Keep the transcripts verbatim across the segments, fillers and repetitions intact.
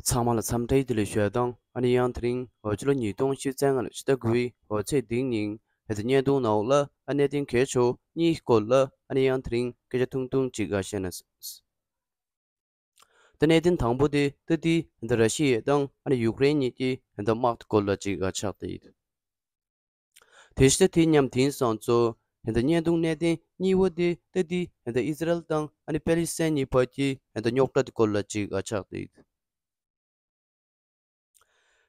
ཚང་མ་ལ་འཚམས་འདྲི་བདེ་ལེགས་ཞུ་ཡ་དང་། ཨ་ནི་ཡང་དེ་རིང་འོ་ཕྱི་ལོ་ཉིས་སྟོང་ཉི་ཤུ་རྩ་ལྔ་ལོའི་ཕྱི་ཟླ་དགུ་པའི་འོ་ཚེས་བདུན་ཉིན་ང་ཚོའི་བརྙན་ཐུང་ནང་ལ་ཨ་གནད་དོན་གལ་ཆེ་བོ་གཉིས་སྐོར་ལ་ཨ་ནི་ཡང་དེ་རིང་སྐད་ཆ་ཐུང་ཐུང་ཅིག་ཨ་བཤད་ན། ད་གནད་དོན་དང་པོ་དེ་ད་དེ་ད་ར་ཤི་ཡ་དང་ཨ་ནི་ཡུཀ་རེན་གཉིས་ཀྱི་ད་དམག་དེ་སྐོར་ལ་ཅིག་ཨ་ཆགས་བསྡད་ཡོད། དེ་བཞིན་དེ་མཉམ་དེང་སང་ཚོ་ད་བརྙན་ཐུང་གནད་དོན་གཉིས་པ་དེ་ད་དེ་ད་ཨི་ཟི་རལ་དང་ཨ་ནི་པེ་ལི་སི་ཐན་གཉིས་བར་གྱི་ད་རྙོག་དྲ་དེ་སྐོར་ལ་ཅིག་ཨ་ཆགས་བསྡད་ཡོད།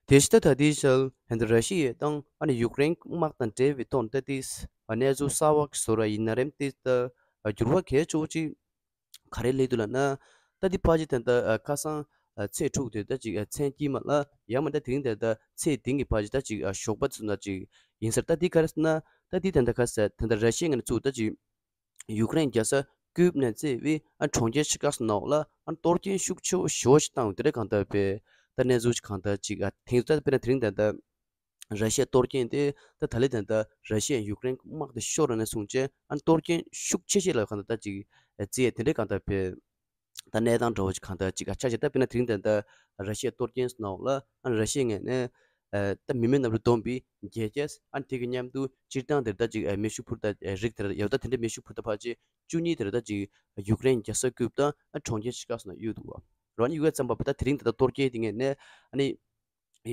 དེ་བཞིན་ད་ལྟའི་ཆར་ཧན་ད་ར་ཤི་ཡ་དང་ཨ་ནི་ཡུཀ་རེན་དམག་དང་འབྲེལ་བའི་ཐོག་ད་ལྟའི་གནས་ཚུལ་གསར་བ་བཟོ་ར་ཡིན་ན་རེམ་ཏིས་ད་འགྱུར་བ་གལ་ཆེ་བོ་ཅིག་ག་རེ་སླེབས་འདུག་ལབ་ན། ད་འདི་ཕལ་ཆེར་ད་ལྟ་ཁ་སང་ཚེས་དྲུག་དེ་ད་ཅིག་མཚན་དཀྱིལ་མ་ལ་ཡང་མ་ད་དེ་རིང་ད་ལྟ་ཚེས་བདུན་གྱི་ཕལ་ཆེར་ད་ཅིག་ཞོགས་པ་ཚུན་ད་ཅིག་ཡིན་ཟེར། ད་འདི་ག་རེ་ཟེར་ན་ད་འདི་ད་ལྟ་ཁ་ས་ད་ལྟ་ར་ཤི་ཡ་ངོས་ནས་ཚུར་ད་ཅིག་ཡུཀ་རེན་རྒྱལ་ས་ཀིབ་ནས་བརྩིས་པའི་ཨ་གྲོང་ཁྱེར་ཆེ་ཁག་ནང་ལ་ཨ་གཏོར་སྐྱོན་ཤུགས་ཆེ་བོ་ཞེ་པོ་ཞིག་བཏང་ཡོད། དེ་འདྲ་གང་ལྟར་བས་ད་གནས་ཚུལ་ཞིག་གང་ལྟར་ཅིག་ཨ་དེང་ད་དཔེར་ན་དེ་རིང་ད་ལྟ་ར་ཤི་ཡའི་གཏོར་སྐྱོན་དེ་ད་ད་ལེ་ད་ལྟ་ར་ཤི་ཡ་ཡུཀ་རེན་དམག་དེ་ཤོར་ནས་བཟུང་བྱས་ཨ་གཏོར་སྐྱོན་ཤུགས་ཆེ་ཤོས་ལ་གང་ལྟར་ད་ཅིག་བརྩིས་ཡ་དེ་འདྲ་གང་ལྟར་བས། ད་གནས་སྟངས་འདྲ་བོ་ཅིག་གང་ལྟར་ཅིག་ཨ་ཆགས་ཤག་ད་དཔེར་ན་དེ་རིང་ད་ལྟ་ར་ཤི་ཡའི་གཏོར་སྐྱོན་ནང་ལ་ཨ་ར་ཤི་ཡའི་ངོས་ནས་ཨ་ད་མི་མེད་གནམ་གྲུ་བསྡོམས་པའི་བརྒྱད་བརྒྱ་ཨ་དེ་གི་མཉམ་དུ་སྤྱིར་བཏང་དེར་ད་ཅིག་ཨ་མེ་ཤུགས་འཕུར་ད་རིགས་དེར་ཡོད། ད་དེ་འདྲའི་མེ་ཤུགས་འཕུར་ད་ཕལ་ཆེར་བཅུ་གཉིས་དེར་ད་ཅིག་ཡུཀ་རེན་རྒྱལ་ས་ཀིབ་དང་ཨ་གྲོང་ཁྱེར་ཆེ་ཁག་སོགས་ན་གཡུག་འདུག་བ། རོ་ཨ་ནི་གཡུག་ཡ་ཙམ་པ་ད་དེ་རིང་ད་ལྟ་གཏོར་སྐྱོན་དེ་ངོས་ནས་ཨ་ནི་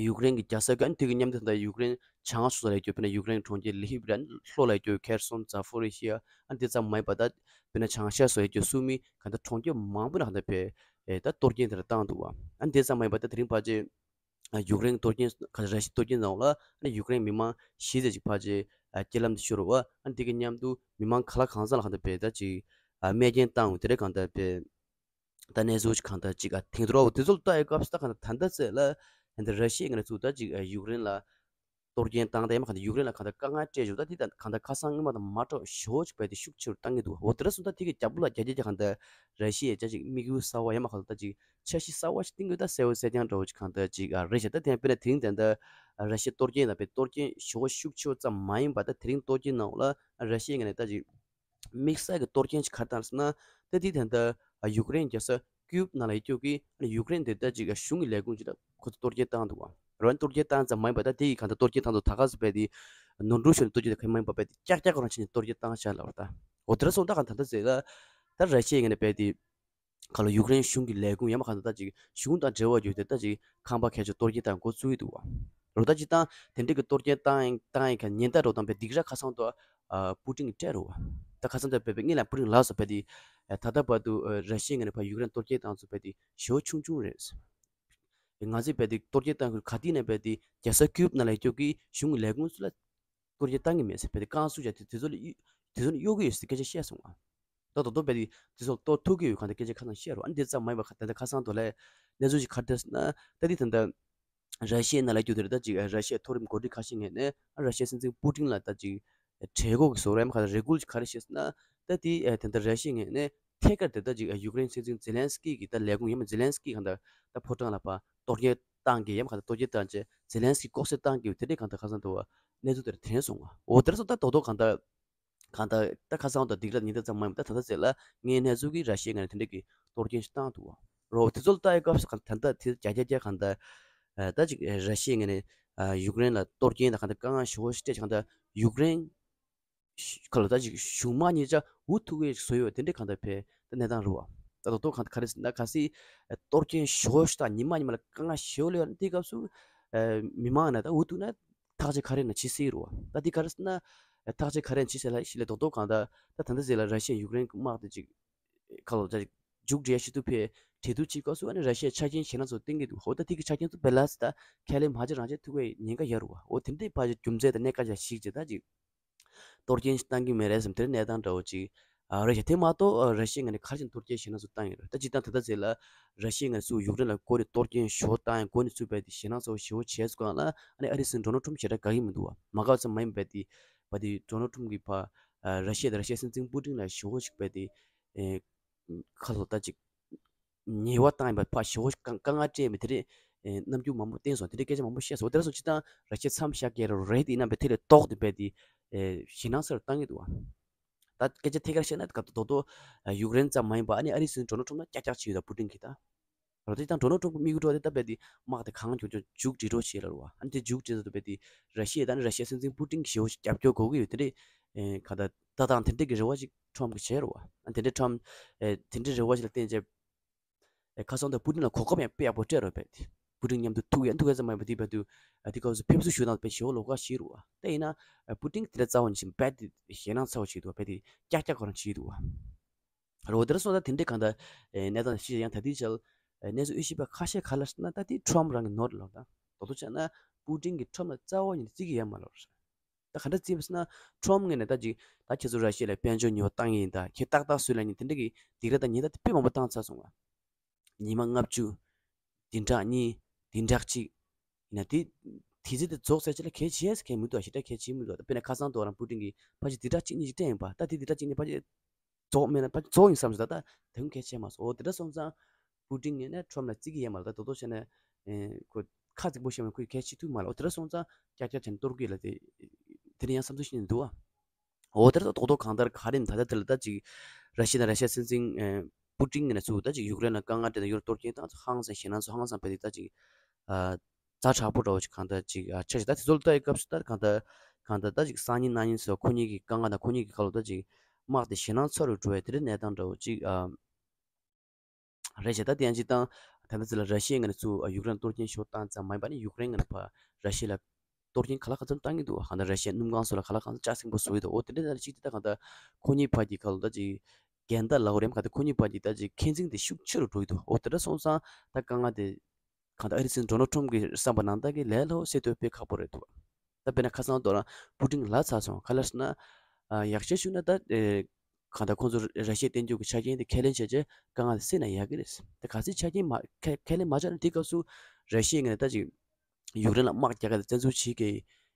ཡུཀ་རེན་གྱི་རྒྱལ་ས་ཀྱི་ཨ་ནི་དེ་གི་མཉམ་དུ་ད་ཡུཀ་རེན་བྱང་ཕྱོགས་ལ་ཡོད་རྒྱུ་དཔེར་ན་ཡུཀ་རེན་གྲོང་ཁྱེར་ལི་ཧིབ་རན་ལྷོ་ལ་ཡོད་རྒྱུ་ཁེར་སོན་ཛ་ཕོ་རི་ཤི་ཡ་ཨ་ནི་དེ་ཙམ་མ་ཡིན་པ་ད་དཔེར་ན་བྱང་ཤར་སོགས་ཡོད་རྒྱུ་སུ་མི་ག་ད་གྲོང་ཁྱེར་མང་པོ་ན་ག་ད་བས་ད་གཏོར་སྐྱོན་དེ་ལ་བཏང་འདུག་བ། ཨ་ནི་དེ་ཙམ་མ་ཡིན་པ་ད་དེ་རིང་ཕལ་ཆེར་ཡུཀ་རེན་གཏོར་སྐྱོན་ག་ད་ར་ཤི་གཏོར་སྐྱོན་ནང་ལ་ཨ་ནི་ཡུཀ་རེན་མི་མང་བཞི་ཙམ་ཅིག་ཕལ་ཆེར་རྐྱེན་ལམ་དུ་ཤོར་བ། ཨ་ནི་དེ་གི་མཉམ་དུ་མི་མང་ག་ལ་གང་ས་ལ་ག་ད་བས་ད་ཅིག་རྨས་སྐྱོན་བཏང་དེ་འདྲ་གང་ད་བས། ད་གནས་ཚུལ་ཞིག་གང་ལྟར་ཅིག་ཨ་དེང་དུ་རོ་དེ་ཚོ་ལ་ལྟ་ཡི་སྐབས་སུ་ད་གང་ལྟར་ད་ལྟ་ཚེ་ལ་ད་ར་ཤི་ཡ་ངོས་ནས་ཚུར་ད་ཅིག་ཨ་ཡུཀ་རེན་ལ་གཏོར་སྐྱོན་བཏང་ད་ཡ་མ་གང་ལྟར་ཡུཀ་རེན་ལ་གང་ལྟར་དཀའ་ངལ་སྤྲད་བྱུང་། ད་དེ་ད་གང་ལྟར་ཁ་སང་སྔོན་མ་དང་མ་འདྲ་བ་ཞེ་པོ་ཅིག་བས་དེ་ཤུགས་ཆེ་རུ་བཏང་གི་འདུག་འོ་དེ་ར་སོང་ད་དེ་གི་རྒྱབ་ལ་རྒྱ་རྒྱ་རྒྱ་གང་ལྟར་ར་ཤི་ཡའི་ཅ་ཅིག་དམིགས་ཡུལ་གསར་བ་ཡ་མ་གང་ལྟར་ད་ཅིག་འཆར་གཞི་གསར་བ་ཞིག་བཏིང་དགོས་ད་གསལ་བོ་གསལ་རྐྱང་འདྲ་བོ་ཅིག་གང་ལྟར་ཅིག་ཨ་རེད་ཤག་ད་དེ་དཔེར་ན་དེ་རིང་ད་ལྟ་ར་ཤི་ཡའི་གཏོར་སྐྱོན་ད་བས་གཏོར་སྐྱོན་ཞེ་པོ་ཤུགས་ཆེ་བོ་ཙམ་མ་ཡིན་པ་ད་དེ་རིང་གཏོར་སྐྱོན་ནང་ལ་ར་ཤི་ཡའི་ངོས་ནས་ད་ཅིག་དམིགས་བསལ་གྱི་གཏོར་སྐྱོན་ཞིག་ག་རེ་བཏང་ཟེར་ན། ད་དེ་ད་ལྟ་ཡུཀ་རེན་རྒྱལ་ས་ཀིབ་ནང་ལ་ཡོད་རྒྱུ་གི་ཡུཀ་རེན་དེ་ད་ཅིག་གཞུང་གི་ལས་ཁུངས་ཅིག་ལ་ཁོ་ཚོ་གཏོར་སྐྱོན་བཏང་འདུག་བ། རོ་ཨན་གཏོར་སྐྱོན་བཏང་ཙམ་མ་ཡིན་པ་ད་དེ་ཡི་གང་ལྟར་གཏོར་སྐྱོན་བཏང་འདུག་ད་ག་ཟེར་བས་དེ་ནོར་འཁྲུལ་ཤོར་ནས་གཏོར་སྐྱོན་དེ་ག་མ་ཡིན་པ་བས་དེ་ཀྱག་ཀྱག་རང་བྱས་ནས་གཏོར་སྐྱོན་བཏང་བཞག་ལབ་པ་ད། འོ་དེ་ར་སོང་ད་གང་ད་ལྟ་ཟེར་ལ་ད་ར་ཤི་ཡའི་ངོས་ནས་བས་དེ། ཁ་ལོ་ཡུཀ་རེན་གཞུང་གི་ལས་ཁུངས་ཡ་མ་གང་ལྟར་ཅིག་གཞུང་དང་འབྲེལ་བ་ཡོད་དེ་ད་ཅིག་ཁང་པ་ཁ་ཤས་གཏོར་སྐྱོན་བཏང་འགོ་བཙུགས་ཀྱི་འདུག་བ། རོ་ད་ཅིག་བཏང་དེ་འདྲ་གི་གཏོར་སྐྱོན་བཏང་ཡིན་བཏང་ཡིན་ཁ་ཉེན་བརྡ་འགྲོ་བཏང་བས་སྡིགས་ར་ཁ་སང་དུ་ཨ་པུ་ཏིན་གྱིས་སྤྲད་རོ་བ། ད་ཁ་སང་དུ་བས་པས་ངེད་ལ་པུ་ཏིན་ལགས་སོ་བས་དེ་ད་ལྟ་བར་དུ་ར་ཤི་ཡའི་ངོས་ནས་ཕར་ཡུཀ་རེན་གཏོར་སྐྱོན་བཏང་ཚུལ་བས་དེ་ཞེ་པོ་ཆུང་ཆུང་རེད། ང་ཚོས་བས་དེ་གཏོར་སྐྱོན་བཏང་ཁུལ་ག་དུས་ནས་བས་དེ་རྒྱལ་ས་ཀིབ་ནང་ལ་ཡོད་རྒྱུ་གི་གཞུང་གི་ལས་ཁུངས་ཚོ་ལ། གཏོར་སྐྱོན་བཏང་གི་མེད་ཟེར་བས་དེ་རྐང་བཙུགས་བྱས་དེ་དེ་ཚོ་ལ་གཡུག་དེ་ཚོ་ལ་གཡོག་གི་ཡོད་ཟེར་སྐད་ཆ་བཤད་སོང་ང་། ད་དོ་དོ་བས་དེ་དེ་ཚོ་ལ་གཏོར་ཐུབ་ཀྱི་ཡོད་གང་ལྟར་སྐད་ཆ་ཁ་སང་བཤད་རོགས། ཨ་ནི་དེ་ཙམ་མ་ཡིན་པ་ཁ་ད་ལྟ་ཁ་སང་དོ་ལས་གནས་ཚུལ་ཞིག་ག་རེ་འདུག་ཟེར་ན། ད་དེ་ད་ལྟ་ར་ཤི་ཡའི་ནང་ལ་རྒྱུ་དེ་རེད། ད་ཅིག་ར་ཤི་ཡའི་མཐོ་རིམ་འགོ་ཁྲིད་ཁ་ཤས་ངོས་ནས་ཨ་ར་ཤི་ཡའི་སྲིད་འཛིན་པུ་ཏིན་ལ་ད་ཅིག་གྲོས་འགོ་གི་བཟོ་ར་ཡ་མ་ག་ད་རེ་སྐུལ་ཅིག་ག་རེ་བྱས་ཟེར་ན། ད་དེ་ད་ལྟ་ར་ཤི་ཡའི་ངོས་ནས་ཐད་ཀར་དེ་ད་ཅིག་ཡུཀ་རེན་སྲིད་འཛིན་ཛེ་ལན་སི་ཀི་གི་ད་ལས་ཁུངས་ཡ་མ་ཛེ་ལན་སི་ཀི་གང་ལྟར་ད་ཕོ་བྲང་ལ་ཕར་གཏོར་སྐྱོན་བཏང་གི་ཡ་མ་གང་ལྟར་གཏོར་སྐྱོན་བཏང་བྱས་ཛེ་ལན་སི་ཀི་ལྐོག་གསོད་བཏང་གི་ཡོད། དེ་འདྲའི་གང་ལྟར་ཁ་སང་དུ་བ་གནས་ཚུལ་དེར་དྲན་སོང་བ། འོ་དེར་སོང་ད་དོ་དོ་གང་ལྟར་གང་ལྟར་ད་ཁ་སང་དང་སྡིགས་ར་ཉིན་ལྟར་ཙམ་མ་ཡིན་པ་ད་ད་ལྟ་ཟེར་ལ་ངའི་གནས་ཚུལ་གྱིས་ར་ཤི་ཡའི་ངོས་ནས་དེ་འདྲ་གི་གཏོར་སྐྱོན་ཞིག་བཏང་འདུག་བ། རོ་དེ་ཚོ་ལ་ལྟ་ཡི་སྐབས་སུ་གང་ད་ལྟ་དེ་རྒྱ་རྒྱ་རྒྱ་གང་ལྟར་ད་ཅིག་ར་ཤི་ཡའི་ངོས་ནས་ཡུཀ་རེན་ལ་གཏོར་སྐྱོན་དང་གང་ལྟར་དཀའ་ངལ་ཞེ་པོ་ཞིག་སྤྲད་ཅིག་གང་ལྟར་ཡུཀ་རེན་ཁ་ལོ་ད་ཅིག་གཞུང་དམངས་གཉིས་ཆ་འུ་ཐུག་གི་བཟོ་ཡོད་དེ་འདྲའི་གང་ལྟར་བས་ད་གནས་སྟངས་རུ་བ། ད་དོ་དོ་གང་ག་རེ་ཟེར་ན་གལ་སྲིད་གཏོར་སྐྱོན་ཞེ་པོ་ཞིག་དང་ཉི་མ་ཉི་མ་ལ་དཀའ་ངལ་ཞེ་པོ་ལས་ཡོད་ན་དེའི་སྐབས་སུ་མི་མང་ན་ད་འུ་ཐུག་ན་ཐག་གཅོད་ག་རེ་ན་བྱེད་སྲིད་རུ་བ། ད་དེ་ག་རེ་ཟེར་ན་ཐག་གཅོད་ག་རེ་ན་བྱེད་ཟེར་ལ་ཞིག་ལས་དོ་དོ་གང་ལྟར་ད་ད་ལྟ་ཟེར་ལ་ར་ཤི་ཡ་ཡུཀ་རེན་གྱི་དམག་དེ་ཅིག་ཁ་ལོ་ད་ཅིག་མཇུག་སྒྲིལ་ཡ་ཞིག་ཏུ་ཕེ་གྲོས་བསྡུར་བྱེད་སྐབས་སུ་ཨ་ནི་ར་ཤི་ཡའི་ཆ་རྐྱེན་ཞེ་ན་ཚོ་བསྟན་གྱི་འདུག་འོ་ད་དེ་གི་ཆ་རྐྱེན་ཚོ་བེ་ལ་སི་ད་ཁས་ལེན་མ་བྱེད་རང་བྱེད་ཐུབ་པའི་ཉེན་ཁ་ཡོད་རུ་བ། འོ་དེ་འདྲའི་ཕ་ཅིག་རྒྱུ་མཚན་དང་གནད་འགག་ཆ་ཞིག་ཅེས་ད་ཅིག་གཏོར་སྐྱོན་ཞིག་བཏང་གི་མེད་རེད་བསམ་དེར་གནས་སྟངས་འདྲ་བོ་ཅིག་ཨ་རེད་ཤག་དེ་མ་གཏོགས་ཨ་ར་ཤི་ཡའི་ངོས་ནས་ག་རེ་བྱས་གཏོར་སྐྱོན་ཞེ་ན་ཚོ་བཏང་ཡོད་རེད། ད་སྤྱིར་བཏང་ད་ལྟ་ཟེར་ལ་ར་ཤི་ཡའི་ངོས་ནས་ཚུར་ཡུཀ་རེན་ལ་སྐོར་ནས་གཏོར་སྐྱོན་ཞེ་པོ་བཏང་ཡང་འགོ་ནས་ཚུར་བས་དེ་ཞེ་ན་ཚོ་ཞེ་པོ་བྱས་སུ་གང་ལ་ཨ་ནི་ཨ་རིའི་སྲིད་འཛིན་ཌོ་ནལ་ཊམ་ཞེ་དྲག་དགའ་གི་མི་འདུག་བ། མ་དགའ་ཙམ་མ་ཡིན་པས་དེ་བ་དེ་ཌོ་ནལ་ཊམ་གིས་ཕ་ཨ་ར་ཤི་ཡ་དང་ར་ཤི་ཡའི་སྲིད་འཛིན་པུ་ཏིན་ལ་ཞེ་པོ་ཞིག་བས་དེ་ཨེ་ཁ་ལོ་ད་ཅིག་ཉེས་པ་བཏང་ཡིན་པ་ཕ་ཞེ་པོ་ཞིག་དཀའ་དཀའ་ངལ་སྤྲད་མི་དེ་རེད། ཨེ་རྣམ་འགྱུར་མང་པོ་བསྟན་སོང་། དེ་འདྲའི་སྐད་ཆ་མང་པོ་བཤད་སོང་། དེ་འདྲ་སོང་སྤྱིར་བཏང་ར་ཤི་ཡ་མཚམས་བཞག་གི་རེད་དེ་ཡིན་ན་བས་དེ་ལས་ལྡོག་སྟེ་བས་དེ་ཨེ་ཞེད་སྣང་ཚ་རུ་བཏང་གི་འདུག་བ། ད་སྐད་ཆ་ཐད་ཀར་བཤད་ན་ད་དོ་དོ་ཡུཀ་རེན་ཙམ་མ་ཡིན་པ་ཨ་ནི་ཨ་རིའི་སྲིད་འཛིན་ཌོ་ནལ་ཊམ་ལ་ཀྱག་ཀྱག་བྱས་ཡོད། ད་པུ་ཏིན་གྱིས་ད། རོ་དེ་དང་ཌོ་ནལ་ཊམ་གི་དམིགས་ཡུལ་འདྲ་བོ་དེ་ད་རྦད་དེ་དམག་དེ་གང་མགྱོགས་མགྱོགས་མཇུག་སྒྲིལ་རོགས་བྱེད་ལབ་རེད་བ། ཨ་ནི་དེ་མཇུག་སྒྲིལ་ཚར་དུས་རྦད་དེ་ར་ཤི་ཡ་དང་ནི་ར་ཤི་ཡའི་སྲིད་འཛིན་པུ་ཏིན་གྱི་ཞེ་པོ་ཅིག་རྒྱབ་སྐྱོར་དགོས་ཀྱི་ཡོད། དེ་འདྲའི་ཨེ་གང་ལྟར་ལྟ་སྟངས་དེ་འདྲས་ཀྱི་རེ་བ་ཅིག་ཊམ་གྱིས་བྱས་རེད་བ། ཨ་ནི་དེ་འདྲའི་ཊམ་ཨེ་དེ་འདྲའི་རེ་བ་ཅིག་ལ་བརྟེན་བྱས། ཨེ་ཁ་སང་དུ་པུ་ཏིན་ལ་གོ་སྐབས་ཡང་དཔེ་ཡག་པོ་སྤྲད་རོགས་རྦད་དེ། པུ་ཏིན་མཉམ་དུ་ཐུག་ཡ་ཐུག་ཡ་ཙམ་མ་ཡིན་པ་དེ་རྦད་དུ་ཨ་དེ་སྐབས་སུ་ཕེབས་བསུ་ཞུ་སྟངས་དཔེ་ཞེ་པོ་ལོགས་ཀ་ཞིག་རེད་བ། དེ་ཡིན་ན་ཨེ་པུ་ཏིན་དེ་འདྲ་རྩ་བ་ནས་ཤིན་རྦད་དེ་ཞེད་སྣང་ཚ་བོ་བྱེད་འདུག་བ། རྦད་དེ་ཀྱག་ཀྱག་ཁོ་རང་བྱེད་འདུག་བ། རོ་དེར་སོང་ཙང་དེ་འདྲའི་གང་ལྟར་ཨེ་གནས་སྟངས་ཤིག་ཡང་ད་ལྟའི་ཆར་ཨེ་གནས་ཚུལ་དབྱེ་ཞིབ་པ་ཁ་ཤས་ག་ལ་ཟེར་ན་ད་དེ་ཊམ་རང་གི་ནོར་ལོག་ད། དོ་དོ་བྱས་ན་པུ་ཏིན་གྱིས་ཊམ་ལ་རྩ་བ་ཉིད་ནས་བརྩི་གི་ཡོད་མ་རེད། ད་ག་འདྲ་བརྩིས་པ་ཟེར་ན་ཊམ་ངོས་ནས་ད་ཅིག་ད་ཁྱེད་ཚོ་ར་ཤི་ཡ་ལ་དཔལ་འབྱོར་ཉེས་པ་བཏང་གི་ཡིན། ད་ཁྱེད་ཏག་ཏག་བཟོས་ལ་ཉིན་དེ་འདྲ་གི་སྡིགས་ར་དང་ཉེས་རྡུང་དཔེ་མང་པོ་བཏང་ཚར་སོང་བ། ཉི་མ་ལྔ་བཅུ། བདུན་ཕྲག་གཉིས། བདུན་ཕྲག་གཅིག་ཡིན་ན་དེ་དུས་ཚོད་དེ་རྫོགས་ཚར་རྗེས་ལ་གལ་ཆེ་ས་གལ་མི་འདུག་ཞེ་དྲག་གལ་ཆེ་མི་འདུག་ད་དཔེར་ན་ཁ་སང་དུ་རང་པུ་ཏིན་གྱིས་ཕལ་ཆེར་བདུན་ཕྲག་གཅིག་གཉིས་ཅིག་སྤྲད་ཡིན་པ། ད་དེ་བདུན་ཕྲག་གཅིག་གཉིས་ཕལ་ཆེར་རྫོགས་མེད་ན་ཕལ་ཆེར་རྫོགས་ཡིན་བསམ་སོང་། ད་ད་དེ་ཧུང་གལ་ཆེ་མ་སོང་། འོ་དེ་འདྲ་སོང་ཙང་པུ་ཏིན་ངོས་ནས་ཊམ་ལ་བརྩི་གི་ཡོད་མ་རེད། ད་དོ་དོ་བྱས་ན་ཨེ་ཁོ་ཁ་རྫིག་པོ་བཤད་མ་ཁོས་གལ་ཆེ་ཐུབ་མ་རེད། འོ་དེ་འདྲ་སོང་ཙང་ཀྱག་ཀྱག་བྱས་ནས་གཏོར་གི་ལ་དེ་དེ་ནས་ཡང་བསམ་ཚུལ་ཤེས་ནས་འདུག་ཨ། འོ་དེར་རྡོག་རྡོག་གང་ལྟར་ག་རེ་ཡིན་ད་ལྟ་དེ་ལ་ད་ཅིག་ར་ཤི་ཡ་དང་ར་ཤི་ཡའི་སྲིད་འཛིན་ཨེ་པུ་ཏིན་ངོས་ནས་ཚུར་ད་ཅིག་ཡུཀ་རེན་ལ་དཀའ་ངལ་འཕྲད་དང་ཡུཀ་རེན་གཏོར་སྐྱོན་བཏང་ཚུལ་ཧང་སང་ཞེད་སྣང་ཚུལ་ཧང་སང་བྱས་ཏེ་ད་ཅིག་ཨ་ཛ་དྲག་པོ་འདྲ་བོ་ཅིག་གང་ལྟར་ཅིག་ཨ་ཆགས་ཤིང་། ད་དེ་ཚོ་ལ་ལྟ་ཡི་སྐབས་སུ་ད་གང་ལྟར་གང་ལྟར་ད་ཅིག་སང་ཉིན་གནངས་ཉིན་ཟེར་བ་ཁོ་གཉིས་ཀྱི་དཀའ་ངལ་དང་ཁོ་གཉིས་ཀྱི་ཁ་ལོ་ད་ཅིག་དམག་དེ་ཞེད་སྣང་ཚ་རུ་འགྲོ་བའི་དེ་འདྲའི་གནས་སྟངས་འདྲ་བོ་ཅིག་ཨ། རེད་བྱས། ད་དེ་ཡང་སྤྱིར་བཏང་ད་ལྟ་ཚོ་ལ་ར་ཤི་ཡའི་ངོས་ནས་ཚུར་ཡུཀ་རེན་གཏོར་སྐྱོན་ཞེ་པོ་བཏང་ཙམ་མ་ཡིན་པ་ནི་ཡུཀ་རེན་ངོས་ནས་ཕར་ར་ཤི་ཡ་ལ་གཏོར་སྐྱོན་ག་ལ་ག་ཚོད་བཏང་གི་འདུག་གང་ལྟར་ར་ཤི་ཡའི་སྣུམ་ཁང་སོགས་ལ་ག་ལ་གང་འཚམ་ལྕགས་སྲིན་པོ་བཟོ་གི་འདུག་འོ་དེ་འདྲའི་ནང་ལ་གཅིག་དེ་ད་གང་ལྟར་ཁོ་གཉིས་བར་གྱི་ག་ལ་ད་ཅིག་འགལ་ཟླ་ལབ་དགོས་རེད་མ་གང་ལྟར་ཁོ་གཉིས་བར་གྱི་ད་ཅིག་འཁོན་འཛིང་དེ་ཤུགས་ཆེ་རུ་འགྲོ་གི་འདུག་འོ་དེ་འདྲ་སོང་ཙང་ད་དཀའ་ངལ་དེ་གང་ལྟར་ཨ་རིའི་སྲིད་འཛིན་ཌོ་ནལ་ཊམ་གྱི་བསམ་པ་ནང་ལྟར་གྱི་ལས་སླ་པོ་སེལ་ཐུབ་པ་དཔེ་ཁག་པོ་རེད་འདུག་ད་དཔེར་ན་ཁ་སང་དོ་རང་པུ་ཏིན་ལབ་ཚར་སོང་། ག་ལ་ཟེར་ན་ཨ་ཡག་ཤོས་ཤོད་ན་ད་ཨེ་གང་ལྟར་ཁོང་ཚོ་ར་ཤི་ཡས་བསྟན་རྒྱུ་གི་ཆ་རྐྱེན་དེ་ཁས་ལེན་བྱས་རྗེས་དཀའ་ངལ་དེ་སེལ་ན་ཡག་གི་རེད། ད་གལ་སྲིད་ཆ་རྐྱེན་མ་ཁས་ཁས་ལེན་མ་བྱས་ན་དེ་སྐབས་སུ་ར་ཤི་ཡའི་ངོས་ནས་ད་ཅིག་ཡུཀ་རེན་ལ་དམག་རྒྱག་ག་དེ་བཙན་འཛུལ་བྱེད་ཀྱི་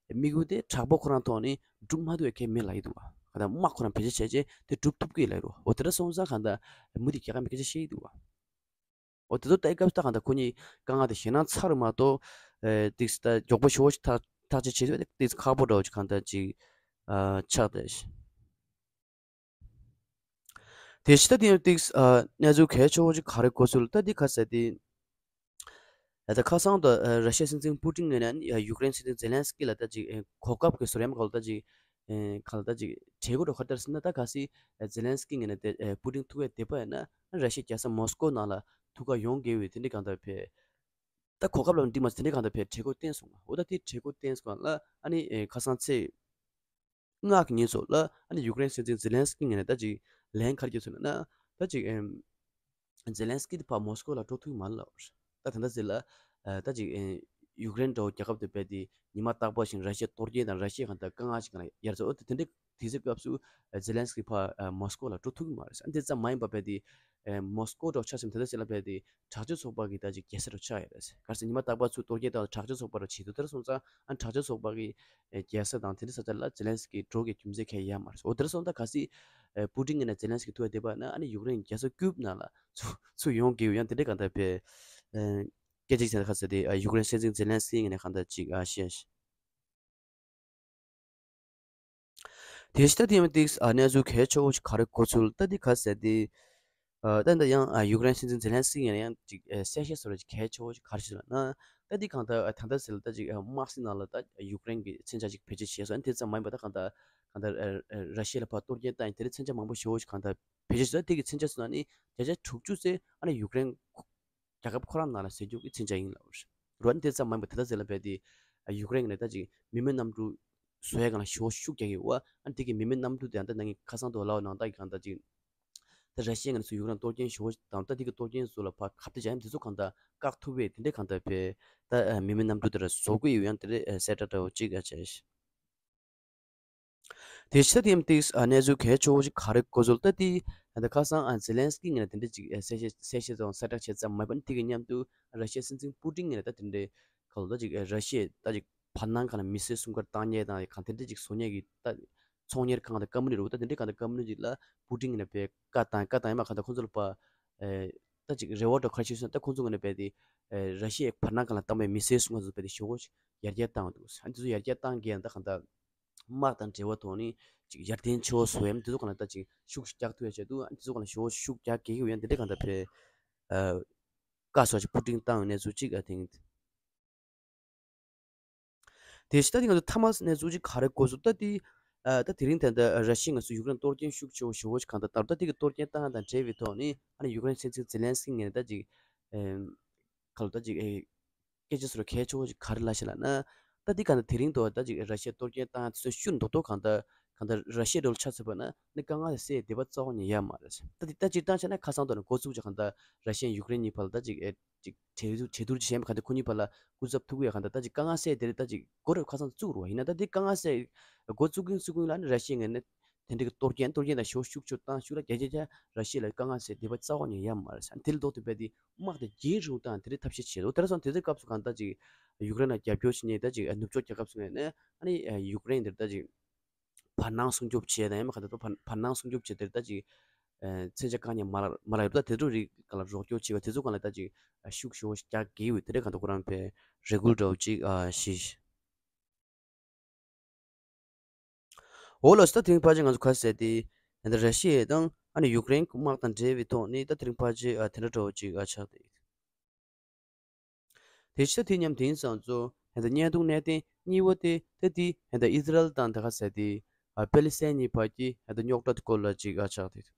དམིགས་ཡུལ་དེ་དྲག་པོ་ཁོ་རང་ཐོག་ནས་སྒྲུབ་མ་ཐུབ་པའི་ཁེ་མེད་ལབ་ཀྱི་འདུག་བ། གང་ལྟར་དམག་ཁོ་རང་བེད་སྤྱོད་བྱས་རྗེས་དེ་སྒྲུབ་ཐུབ་ཀྱི་ལབ་རོ། འོ་དེ་འདྲ་སོང་ཙང་གང་ལྟར་མུ་མཐུད་རྒྱག་ག་མེད་སྐད་ཆ་བཤད་ཀྱི་འདུག་བ། འོ་དེ་ཚོ་ལྟ་སྐབས་ད་གང་ལྟར་ཁོ་གཉིས་དཀའ་ངལ་དེ་ཞེད་སྣང་ཚ་རུ་མ་གཏོགས་ཨེ་ཏིག་ཙམ་ད་མགྱོགས་པོ་ཞེ་པོ་ཞིག་ཐག་ཐག་གཅོད་བྱེད་ཐུབ་པ་དེ་ཏིག་ཙམ་ཁག་པོ་འདྲ་བོ་ཅིག་གང་ལྟར་ཅིག་ཨ་ཆགས་བསྡད། དེ་ཕྱི་ད་དེ་ཡང་ཏིག་ཙམ་ཨ་གནས་ཚུལ་གལ་ཆེ་བོ་ཅིག་ག་རེ་གོ་ཚུལ་ད་འདི་ག་ཟེར་ཏེ། ད་ཁ་སང་དུ་ཨ་ར་ཤི་ཡའི་སྲིད་འཛིན་པུ་ཏིན་ངོས་ནས་ཡུཀ་རེན་སྲིད་འཛིན་ཛེ་ལན་སི་ཀི་ལ་ད་ཅིག་ཨེ་གོ་སྐབས་ཀྱི་ཟུར་ཡམ་ག་ལ་ད་ཅིག་ཨེ་ག་ལ་ད་ཅིག་གྲོས་འགོ་འདྲ་ག་ལྟར་ཟེར་ན། ད་གལ་སྲིད་ཨེ་ཛེ་ལན་སི་ཀི་ངོས་ནས་དེ་ཨེ་པུ་ཏིན་ཐུག་ཡས་བསྡད་པ་ཡིན་ན་ར་ཤི་ཡའི་རྒྱལ་ས་མོ་སི་ཀོ་ནང་ལ་ཐུག་ག་ཡོང་དགོས་པའི་དེ་འདྲའི་གང་ལྟར་བའི་ད་གོ་སྐབས་ལ་འགྲིག་མ་སོང་། དེ་འདྲའི་གང་ལྟར་བའི་གྲོས་འགོ་བཏོན་སོང་། འོ་ད་དེ་གྲོས་འགོ་བཏོན་སོང་ལ་ཨ་ནི་ཨེ་ཁ་སང་ཚེས་ལྔ་གི་ཉིན་སོགས་ལ་ཨ་ནི་ཡུཀ་རེན་སྲིད་འཛིན་ཛེ་ལན་སི་ཀི་ངོས་ནས་ད་ཅིག་ལན་ག་རེ་བརྒྱབ་སོང་ལབ་ན། ད་ཅིག་ཨེམ་ཛེ་ལན་སི་ཀི་དེ་ཕར་མོ་སི་ཀོ་ལ་འགྲོ་ཐུབ་ཀྱི་མ་རེད་ལབ་རེད། ད་ད་ལྟ་ཟེར་ལ་ཨ་ད་ཅིག་ཨེ་ཡུཀ་རེན་འདྲ་བོ་རྒྱལ་ཁབ་དེ་རྦད་དེ་ཉི་མ་རྟག་པར་བཞིན་ར་ཤི་ཡ་གཏོར་སྐྱོན་དང་ར་ཤི་ཡ་གང་ལྟར་དཀའ་ངལ་ཞིག་གང་ལ་ཡར་འཛེགས། འོ་དེ་དེ་འདྲའི་དུས་ཚོད་སྐབས་སུ་ཨ་ཛེ་ལན་སི་ཀི་ཕར་ཨ་མོ་སི་ཀོ་ལ་འགྲོ་ཐུབ་ཀྱི་མ་རེད། ཨ་འདི་ཙམ་མ་ཡིན་པར་རྦད་དེ་ཨེ་མོ་སི་ཀོ་འདྲ་བོ་ཆ་བཞག་ན་ད་ལྟ་ཟེར་ལ་རྦད་དེ་དྲག་སྤྱོད་ཚོགས་པ་གི་ད་ཅིག་རྒྱལ་ས་རུ་ཆགས་ཡོད་རེད། ག་རེ་ཟེར་ཉི་མ་རྟག་པར་ཚུར་གཏོར་སྐྱོན་བཏང་དྲག་སྤྱོད་ཚོགས་པ་རུ་བྱེད་འདུག་དེར་སོང་ཙང་ཨ་དྲག་སྤྱོད་ཚོགས་པ་གི་ཨེ་རྒྱལ་ས་དང་དེ་འདྲ་ས་ཆ་ལ་ཛེ་ལན་སི་ཀི་འགྲོ་གི་རྒྱུ་མཚན་གང་ཡང་ཡོད་མ་རེད། འོ་དེར་སོང་ཙང་གལ་སྲིད་ཨེ་པུ་ཏིན་ངོས་ནས་ཛེ་ལན་སི་ཀི་ཐུག་ཡ་བསྡད་པ་ན་ཨ་ནི་ཡུཀ་རེན་རྒྱལ་ས་ཀིབ་ནང་ལ་ཚུར་ཚུར་ཡོང་དགོས་ཡང་དེ་འདྲའི་གང་ལྟར་བའི་ཨེ་སྐད་ཆ་ཅིག་ཟེར་ན་ག་ཟེར་ཏེ་ཨ་ཡུཀ་རེན་སྲིད་འཛིན་ཛེ་ལན་སི་ཀི་ངོས་ནས་གང་ལྟར་ཅིག་ཨ་བཤད། དེ་ཕྱི་ད་དེ་ཡང་ཏིག་ཙམ་ཨ་གནས་ཚུལ་གལ་ཆེ་བོ་ཞིག་ག་རེ་གོ་ཚུལ་ད་འདི་ག་ཟེར་ཏེ། ཨ་ད་འདི་ཡང་ཨ་ཡུཀ་རེན་སྲིད་འཛིན་ཛེ་ལན་སི་ཀི་ཡང་ཡང་ཅིག་ཨ་གསལ་བཤད་བཟོ་ར་ཅིག་གལ་ཆེ་བོ་ཞིག་ག་རེ་ཞིག་ལབ་ན། ད་འདི་གང་ལྟར་ཨ་ད་ལྟ་ཟེར་ལ་ད་ཅིག་ཨ་དམག་སྲིད་ནང་ལ་ད་ཡུཀ་རེན་གྱི་མཚོན་ཆ་ཅིག་བེད་སྤྱོད་བྱས་སོང་། ཨ་དེ་ཙམ་མ་ཡིན་པ་ད་གང་ལྟར་གང་ལྟར་ཨ་ཨ་ར་ཤི་ཡ་ལ་ཕར་གཏོར་སྐྱོན་བཏང་ཡིན་དེ་འདྲའི་མཚོན་ཆ་མང་པོ་ཞེ་བོ་ཞིག་གང་ལྟར་བེད་སྤྱོད་བྱས་སོང་། ད་དེ་གི་མཚོན་ཆ་ཚོ་ནང་ནས་བརྒྱ་ཆ་དྲུག་ཅུ་ཙམ་ཨ་ནི་ཡུཀ་རེན་རྒྱལ་ཁབ་ཁོ་རང་ནང་ལ་ཟས་རྒྱུ་གི་མཚོན་ཆ་ཡིན་ལབ་རེད། རོ་ཨ་ནི་དེ་ཙམ་མ་ཡིན་པར་ད་ལྟ་ཟེར་ལ་བས་དེ་ཡུཀ་རེན་གྱི་ནས་ད་ཅིག་མི་མེད་གནམ་གྲུ་བཟོ་ཡ་སྒང་ལ་ཞེ་པོ་ཤུགས་རྒྱག་གི་ཡོད། ཨ་ནི་དེ་གི་མི་མེད་གནམ་གྲུ་དེ་ཡང་ད་ནང་གི་ཁ་སང་དུ་ལའོ་ནང་ད་གི་གང་ད་ཅིག་ད་ར་ཤི་ཡ་གི་ནས་ཚུར་ཡུཀ་རེན་གཏོར་སྐྱོན་ཞེ་པོ་དང་ད་དེ་གི་གཏོར་སྐྱོན་ཚོ་ལ་ཕར་ཁ་གཏད་བྱ་ཡ་དེ་ཚོ་གང་ད་བཀག་ཐུབ་པའི་དེ་འདྲའི་གང་ད་བས་ད་མི་མེད་གནམ་གྲུ་དེ་ར་བཟོ་གི་ཡོད། ཡང་དེ་འདྲའི་གསལ་བསྒྲགས་འདྲ་བོ་ཅིག་ཡང་བྱས། དེ་ཕྱི་དེ་ཡང་ཏིག་ཨ་གནས་ཚུལ་གལ་ཆེ་བོ་ཞིག་ག་རེ་གོ་ཚུལ་ད་དེ་ད་ཁ་སང་ཨ་ཛེ་ལན་སི་ཀི་ངོས་ནས་དེ་འདྲ་ཅིག་ཨ་གསལ་བཤད་གསལ་བཤད་དང་གསལ་བསྒྲགས་བྱས་ཙམ་མ་ཡིན་པ་ནི་དེ་གི་མཉམ་དུ་ར་ཤི་ཡའི་སྲིད་འཛིན་པུ་ཏིན་ངོས་ནས་ད་དེ་འདྲའི་ག་ལ་ད་ཅིག་ཨ་ར་ཤི་ཡས་ད་ཅིག་བར་སྣང་སྒང་ལ་མི་སེར་སྲུང་སྐར་བཏང་མཁན་དང་གང་དེ་འདྲ་ཅིག་བཟོ་མཁན་གྱི་ད་ཚོང་གཉེར་ཁང་དང་ཀམ་པ་ནི་རེད་བ། ད་དེ་འདྲའི་གང་ད་ཀམ་པ་ནི་ཅིག་ལ་པུ་ཏིན་ངོས་ནས་བས་བཀའ་བཏང་བཀའ་བཏང་ཡ་མ་གང་ད་ཁོང་ཚོ་ལ་ཕར་ཨ་ད་ཅིག་རེ་བ་འདྲ་ག་རེ་བྱས་སོང་ད་ཁོང་ཚོ་ངོས་ནས་བས་དེ་ཨ་ར་ཤི་ཡའི་བར་སྣང་སྒང་ལ་བཏང་བའི་མི་སེར་སྲུང་སྐར་ཚོ་བས་དེ་ཞེ་པོ་ཡར་རྒྱས་བཏང་འདུག་ཨ་དེ་ཚོ་ཡར་རྒྱས་བཏང་མཁན་ད་གང་ད། དམག་དང་འབྲེལ་བ་ཐོག་ནས་ཅིག་ཡར་ཐོན་ཆེ་བོ་བཟོ་ཡ་དེ་ཚོ་གང་ལ་ད་ཅིག་ཤུགས་རྒྱག་ཐུབ་ཡ་བྱས་འདུག་ཨ་དེ་ཚོ་གང་ལ་ཞེ་པོ་ཤུགས་རྒྱག་གི་ཡོད། ཡང་དེ་འདྲ་གང་ལྟར་བས་ཨ་ བཀའ་སོགས་ཅིག་པུ་ཏིན་བཏང་བའི་གནས་ཚུལ་ཅིག་ཨ་དེང་། དེ་བཞིན་ད་དེ་ང་ཚོ་ཐ་མག་གནས་ཚུལ་ཅིག་ག་རེ་གོ་སོང་ད་དེ། ཨ་ད་དེ་རིང་ད་ལྟ་ར་ཤི་ཡས་ང་ཚོ་ཡུཀ་རེན་གཏོར་སྐྱོན་ཤུགས་ཆེ་བོ་ཞེ་བོ་ཅིག་གང་ལྟར་ད་ལྟ་དེ་གི་གཏོར་སྐྱོན་བཏང་ཡ་དང་འབྲེལ་བའི་ཐོག་ནས་ཨ་ནི་ཡུཀ་རེན་སྲིད་འཛིན་ཛེ་ལན་སི་ཀི་ངོས་ནས་ད་ཅིག་ཨེམ། ག་ལ་ད་ཅིག་ཨེ། སྐད་ཆ་ཟེར་བ་གལ་ཆེ་བོ་ཞིག་ག་རེ་ལབ་ཤག་ལབ་ན། ད་འདི་གང་ལྟར་དེ་རིང་དུ་ད་ཅིག་ར་ཤི་ཡས་གཏོར་སྐྱོན་བཏང་ཚུན་ཤུགས་མདོག་མདོག་གང་ལྟར་གང་ལྟར་ར་ཤི་ཡའི་འགྲོ་ལ་ཆ་མཚོན་པ་ན་ནི་དཀའ་ངལ་སེལ་བདེ་བ་རྩ་བ་ནས་ཡོད་མ་རེད། ད་འདི་ད་ཅིག་བཏང་ཆ་ན་ཁ་སང་དུ་ནས་འགོ་བཙུགས་ཀྱི་གང་ལྟར་ར་ཤི་ཡས་ཡུཀ་རེན་གཉིས་བར་ལ་ད་ཅིག་ཨེ་ཅིག་གྲོས་བསྡུར་གྲོས་བསྡུར་ཅིག་བྱས་མ་གང་ལྟར་ཁོ་གཉིས་བར་ལ་སྐུ་ཚབ་ཐུག་གི་ཡ་གང་ལྟར་ད་ཅིག་དཀའ་ངལ་སེལ་དེ་རེད། ད་ཅིག་འགོ་རེད་ཁ་སང་བཙུགས་རུ་བ་ཡིན་ན་ད་འདི་དཀའ་ངལ་སེལ་འགོ་བཙུགས་ཀུན་བཙུགས་ཀུན་ལ་ནི་ར་ཤི་ཡའི་ངོས་ནས། དེ་འདྲའི་གི་གཏོར་སྐྱོན་གཏོར་སྐྱོན་དང་ཤུགས་ཤུགས་ཆུ་བཏང་ཤུགས་ལ་རྒྱ་ཆེ་ཆེ་ར་ཤི་ཡ་ལ་དཀའ་ངལ་སེལ་བདེ་བ་རྩ་བ་ནས་ཡོད་མ་རེད་ཟེར། དེ་ལ་ལྡོག་ཏུ་བས་དེ་དམག་དེ་རྒྱས་རུང་བཏང་དེ་འདྲའི་ཐབས་ཤེས་བྱེད་འདུག་དེ་འདྲ་སོང་དེ་ཚོའི་སྐབས་སུ་གང་ལྟར་ཅིག་ཡུཀ་རེན་ལ་རྒྱབ་སྐྱོར་བྱེད་མཁན་ད་ཅིག་ནུབ་ཕྱོགས་རྒྱལ་ཁབ་སུ་ངོས་ནས་ཨ་ནི་ཡུཀ་རེན་དེར་ད་ཅིག་བར་སྣང་སྲུང་སྐྱོབ་བྱེད་དང་ཡང་མིན་གང་ལྟར་བར་བར་སྣང་སྲུང་སྐྱོབ་བྱེད་དེར་ད་ཅིག་མཚོན་ཆ་བཀག་ཉར་མ་ལ་མ་ལ་ཡོད་པ་ད་དེ་ཚོ་རིགས་ག་ལ་རོགས་སྐྱོར་བྱེད་པ་དེ་ཚོ་གང་ལ་ད་ཅིག་ཤུགས་ཞེ་པོ་རྒྱག་གི་ཡོད། དེ་འདྲའི་གང་ལྟར་ཁོ་རང་པའི་རེ་སྐུལ་འདྲ་བོ་ཅིག་ཨ་ཞིག་འོ་ལགས་སོ། ད་དེ་རིང་ཕལ་ཆེར་ང་ཚོ་ག་ཟེར་ཏེ། ད་ལྟ་ར་ཤི་ཡ་དང་ཨ་ནི་ཡུཀ་རེན་དམག་དང་འབྲེལ་བའི་ཐོག་ནས་ད་དེ་རིང་ཕལ་ཆེར་ཨ་དེ་འདྲ་འདྲ་བོ་ཅིག་ཨ་ཆགས་ཏེ། དེ་ཕྱི་ད་དེ་མཉམ་དེང་སང་ཚོ་ད་ལྟ་བརྙན་ཐུང་གནད་དོན་གཉིས་པ་དེ་ད་དེ་ད་ལྟ་ཨི་ཟི་རལ་དང་ད་ག་ཟེར་ཏེ་ཨ་པེ་ལི་སི་ཐན་གཉིས་བར་གྱི་ད་ལྟ་རྙོག་དྲ་སྐོར་ལ་ཅིག་ཨ་ཆགས་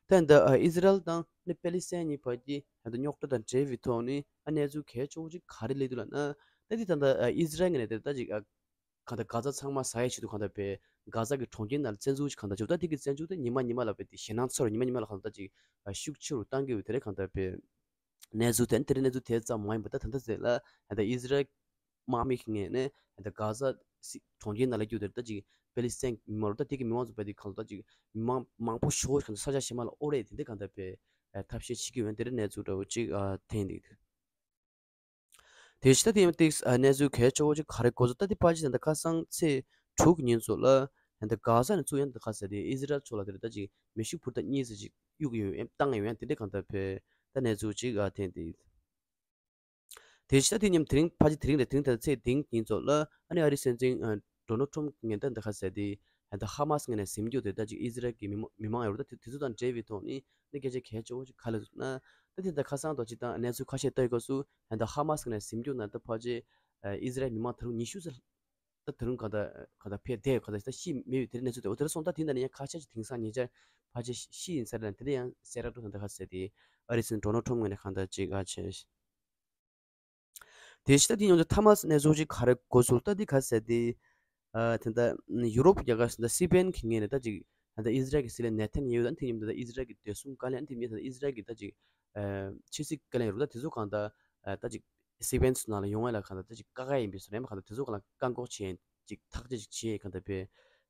ཏེ། ད་ལྟ་ཨ་ཨི་ཟི་རལ་དང་ནི་པེ་ལི་སི་ཐན་གཉིས་བར་གྱི་ད་ལྟ་རྙོག་དྲ་དང་འབྲེལ་བའི་ཐོག་ནས་ཨ་གནས་ཚུལ་གལ་ཆེ་བོ་ཅིག་ག་རེ་སླེབས་འདུག་ལབ་ན། ད་འདི་ད་ལྟ་ཨ་ཨི་ཟི་རལ་ངོས་ནས་དེ་ད་ཅིག་ཨ་གང་ལྟར་གྷ་ཛ་ཚང་མ་ཟ་ཡའི་ཆེད་དུ་གང་ལྟར་པའི་གྷ་ཛ་གི་གྲོང་ཁྱེར་ནང་ལ་བཙན་འཛུལ་ཅིག་གང་ལྟར་བྱེད་འདུག་ད་འདི་གི་བཙན་འཛུལ་དེ་ཉི་མ་ཉི་མ་ལ་པའི་དེ་ཞེད་སྣང་ཚ་རུ་ཉི་མ་ཉི་མ་ལ་གང་ལྟར་ཅིག་ཨ་ཤུགས་ཆེ་རུ་བཏང་གི་ཡོད། དེ་རེད་གང་ལྟར་པའི་གནས་ཚུལ་དེ་ནི་དེ་རིང་གནས་ཚུལ་དེ་ཙམ་མ་ཡིན་པ་ད་ད་ལྟ་ཟེར་ལ་ད་ལྟ་ཨི་ཟི་རལ་དམག་མི་གི་ངོས་ནས་ད་གྷ་ཛ་སི་གྲོང་ཁྱེར་ནང་ལ་བསྐྱོད་དེ་ད་ཅིག་པེ་ལི་སི་ཐན་མི་མང་རུ་ད་དེ་གི་མི་མང་ཚོ་བས་དེ་གང་ལྟར་ཅིག་མི་མང་མང་པོ་ཤོར་གང་ལྟར་ས་ཆ་གཞན་མ་ལ་ཨོ་རེད་དེ་འདྲ་གང་ལྟར་པའི་ཐབས་ཤེས་བྱེད་ཀྱི་ཡོད། དེ་འདྲ་གནས་ཚུལ་འདྲ་བོ་ཅིག་ཐོན་འདུག་དེ་ཕྱི་ད་དེ་ཡང་ཏིག་གནས་ཚུལ་གལ་ཆེ་བོ་ཅིག་ག་རེ་གོ་ཚོད་ད་དེ་ཕལ་ཆེར་ད་ལྟ་ཁ་སང་ཚེས་དྲུག་ཉིན་ཚོ་ལ་ད་གྷ་ཟ་ནས་ཚུར་ཡང་ད་ག་ཟེར་དེ་ཨི་ཟི་རལ་ཕྱོགས་ལ་དེ་ད་ཅིག་མེ་ཤུགས་འཕུར་མདའ་གཉིས་ཙམ་ཅིག་གཡུག་ཡོད་ཡང་བཏང་ཡོད་ཡང་དེ་འདྲ་གང་ལྟར་པའི་ད་གནས་ཚུལ་ཅིག་ཐོན་འདུག་དེ་ཕྱི་ད་དེ་མཉམ་དེ་རིང་ཕལ་ཆེར་དེ་རིང་རེད། དེ་རིང་ད་ཚེས་དེང་ཉིན་ཚོ་ལ་ཨ་ནི་ཨ་རིའི་སྲིད་འཛིན་ཨ་ཌོ་ནལ་ཊམ་ངོས་ནས་ད་ག་ཟེར་དེ་ད་ཧ་མ་སི་ངོས་ནས་ཟིན་རྒྱུ་དེ་ད་ཅིག་ཨི་ཟི་རལ་གྱི་མི་མང་མི་མང་ཡོད་རེད། ད་དེ་དེ་ཚོ་དང་འབྲེལ་བའི་ཐོག་ནས་ད་སྐད་ཆ་གལ་ཆེ་བོ་ཅིག་ག་རེ་ལབ་ན། ད་དེ་ད་ཁ་སང་དང་ཅིག་ད་གནས་ཚུལ་ཁ་ཤས་ལྟ་ཡི་སྐབས་སུ་ད་ཧ་མ་སི་ངོས་ནས་ཟིན་རྒྱུ་ན་ད་ཕལ་ཆེར་ཨ་ཨི་ཟི་རལ་མི་མང་ད་རུང་ཉི་ཤུ་ཙམ་ད་ད་རུང་གང་ལྟར་གང་ལྟར་ཕེབས་བསྡད་ཡོད། གང་ལྟར་ད་ཤི་མེད་ཡོད། དེ་འདྲ་གནས་ཚུལ་དེ་འོ་དེ་འདྲ་སོང་ད་དེ་འདྲ་ནས་ཡང་ཁ་ཤས་ཅིག་དེང་སང་ཉེ་ཆར་ཕལ་ཆེར་ཤི་ཡིན་ས་རེད་ལ་དེ་འདྲ་ཡང་གསལ་བསྒྲགས་འགྲོ་ས་ད་ག་ཟེར་དེ་ཨ་རིའི་སྲིད་འཛིན་ཌོ་ནལ་ཊམ་ངོས་ནས་གང་ལྟར་ཅིག་ཨ་བྱས། དེ་ཕྱི་ད་དེ་ཡོང་དུས་ཐ་མག་གནས་ཚུལ་ཅིག་ག་རེ་གོ་སོང་ད་དེ་ག་ཟེར་དེ། ཨ་དེ་ད་ཡུ་རོབ་རྒྱལ་ཁབ་ད་སི་པེན་གྱི་ངོས་ནས་ད་ཅིག་ད་ཨི་ཟི་རལ་གྱི་སྲིད་བློན་ནེ་ཐན་ཡ་ཧུ་དང་དེ་མཉམ་དུ་ད་ཨི་ཟི་རལ་གྱི་བདེ་སྲུང་བཀའ་བློན་དེ་མཉམ་དུ་ད་ཨི་ཟི་རལ་གྱི་ད་ཅིག་ཨ་ཕྱི་སྲིད་བཀའ་བློན་རུ་ད་དེ་ཚོ་གང་ད་ཨ་ད་ཅིག་སི་པེན་ཚོ་ནང་ལ་ཡོང་ཡ་ལ་གང་ད་ད་ཅིག་བཀག་ཡ་ཡིན་པའི་བཟོ་འདྲ་ཡིན་པ་གང་ད་དེ་ཚོ་གང་ལ་བཀག་འགོག་བྱེད་ཡ་ཅིག་ཐག་གཅོད་ཅིག་བྱེད་ཡ་གང་ད་པའི་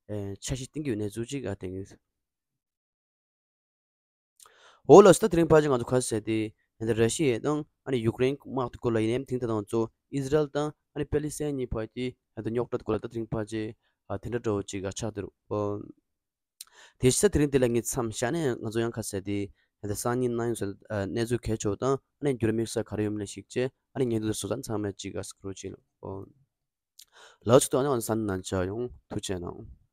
ཨ་འཆར་གཞི་བཏིང་གི་ཡོད་གནས་ཚུལ་ཅིག་ཨ་དེ་ངེས། འོ་ལགས་སོ། ད་དེ་རིང་ཕལ་ཆེར་ང་ཚོ་ག་ཟེར་དེ་ད་ལྟ་ར་ཤི་ཡ་དང་ཨ་ནི་ཡུཀ་རེན་དམག་དེ་སྐོར་ལ་ཡིན་ནའི་དེང་ད་ལྟ་ང་ཚོ་ཨི་ཟི་རལ་དང་ཨ་ནི་པེ་ལི་སི་ཐན་གཉིས་བར་གྱི་ད་ལྟ་རྙོག་དྲ་དེ་སྐོར་ལ་ད་དེ་རིང་ཕལ་ཆེར་ཨ་དེ་འདྲ་འདྲ་བོ་ཅིག་ཨ་ཆགས་བསྡད་རེད། ཨོ། དེ་ཕྱི་ད་དེ་རིང་འདི་ལ་ངས་མཚམས་བཞག་ནས་ང་ཚོ་ཡང་ག་ཟེར་དེ་ད་ལྟ་སང་ཉིན་གནངས་ཉིན་ཚོ་ལ་གནས་ཚུལ་གལ་ཆེ་བ་དང་ཨ་ནི་འགྱུར་དམིགས་བསལ་ག་རེ་ཡོད་མེད་ལ་གཞིགས་བྱས་ཨ་ནི་ཉན་ཐོས་བཟོ་ཚང་ཚང་མས་ཅིག་ཨ་སྐུ་རོགས་བྱེད་ལ། ཨོ། ལགས་སོ། ད་ནི་ང་ཚོ་ས་ནང་མཇལ་ཡོང་། ཐུགས་རྗེ་གནང་།